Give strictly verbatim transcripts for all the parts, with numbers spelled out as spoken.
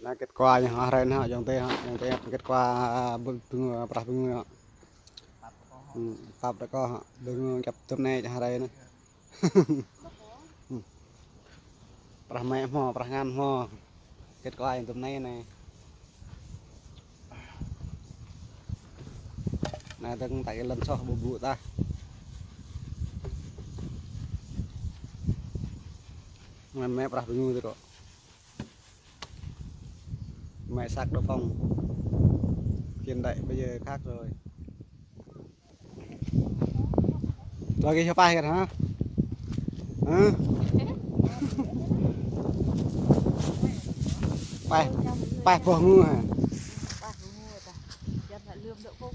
Anai kết quả ñu hă, hrơi anai hă, ayŏng adơi hă, ayŏng adơi hă, kết quả bưng-, bưng-, prah bưng hă. Hm, pap đah kâo hă, bưng kăp tŭm anai hă hrơi anai. Hm. Prah mĕ hmâo, prah ngăn hmâo. Kết quả ñu tŭm anai anai. Anai dơ̆ng ta kơ lŏn soh ƀu ƀuh tah. Ngăn mĕ prah bưng tơ kâo. Mĕ săk đô phong. Hiện đại bây giờ khác rồi. Lagi siapa ya, hă? Hă? Paih, paih boh ngu hă?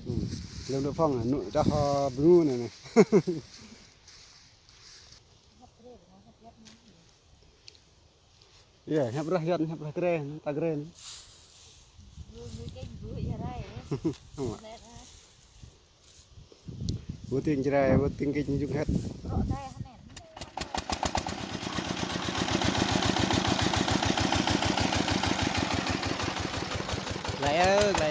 Hm, lơ̆m đô phong hă, nŭ čah, ơ, bưng anai anai. Yơh, hiăp rah yơh, hiăp rah grê, ta grê anai. Ƀu ting Jrai, ƀu ting kơ jung hĕt. Glăi ơ, glăi.